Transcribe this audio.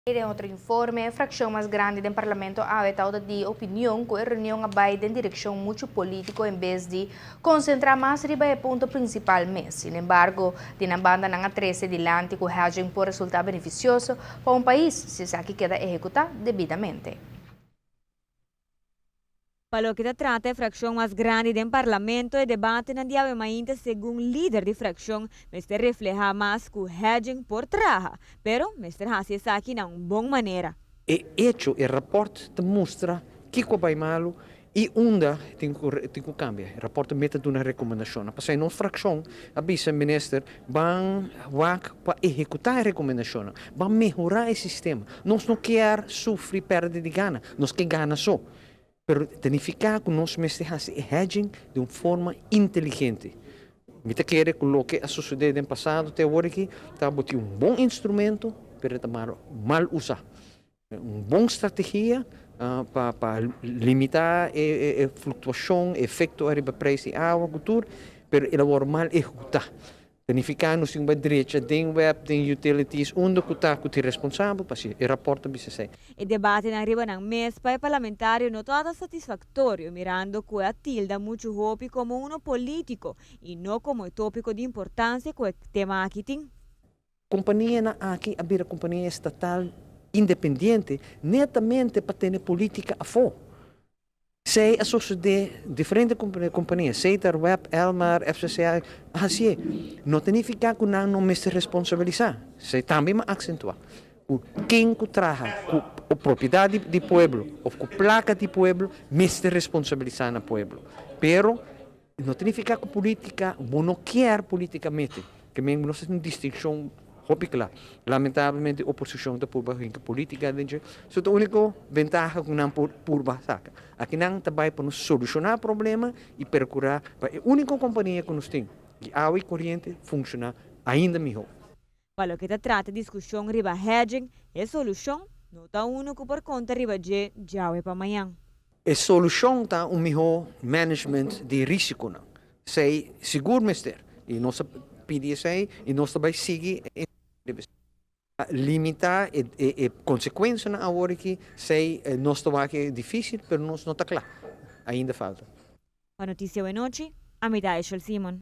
Den otro informe, e fraccion mas grandi den Parlamento awe ta di opinion cu e reunion a bay den direccion mucho politico en bes di concentra mas riba e punto principal mes. Sin embargo, di nan banda nan a trece dilanti cu hedging por resulta beneficioso pa un pais si esaki keda ehecuta debidamente. Pa loke ta trata e fraccion mas grandi den Parlamento, e debate na dia mainta, segun lider di fraccion, mester refleha mas cu hedging por traha, pero mester haci esaki na un bon manera. E hecho, e rapport ta mustra kico a bay malo y unda tin cu cambia. E rapport mes ta duna recomendacion. Pasobra nos fraccion, a bisa minister, ban wak pa ehecuta e recomendacion, ban mehora e sistema. Nos no kier sufri perde di gana, nos kier gana so. Pero significa cu nos mester haci hedging di un forma inteligente. Mi ta kere cu loke a sucede den pasado te awor aki, ta un bon instrumento, pero ta mal usa. Un bon strategia pa limita e fluctuacion, efecto riba prijs di awa, cultura, pero el a mal ehecuta. Significa nos tin drecha den WEB, den utilities, unda cu ta cu ta responsabel, pa e rapport bisa esey. E debate na riba nan mes pa e parlamentario no ta satisfactorio, mirando cu a tilda mucho hopi como uno politico y no como topico di importancia cu e tema aki tin. Compania aki a bira compania estatal independiente, netamente pa tene politica afo. Esey a sucede diferente compania, Setar, WEB, Elmar, FCCA, asina. No ta significa cu nan no mester responsabilisa. Esey tambe m'a acentua. Ken cu traha cu propiedad di pueblo of cu placa di pueblo, mester responsabilisa na pueblo. Pero no ta significa cu politica, no kier politicamente, kiermen nos tin un distincion hopi cla. Lamentablemente, oposicion ta purba hinca politica den. So, e unico bentaha cu nan por purba saca. Aki nan ta bay pa nos soluciona problema y percura pa e unico compania cu nos tin, di awa y coriente, funciona ainda miho. Pa loke ta trata discusion riba hedging, e solucion no ta uno cu por conta riba dje djawe pa mañan. E solucion ta un miho management di risico nan. Esey sigur mester. Y nos pidi esey y nos tambe sigui limita e consecuencia nan awor aki, esey nos ta cu dificil, pero nos no ta cla. Ainda falta. Pa Noticia Anochi, Amida Eshel Simon.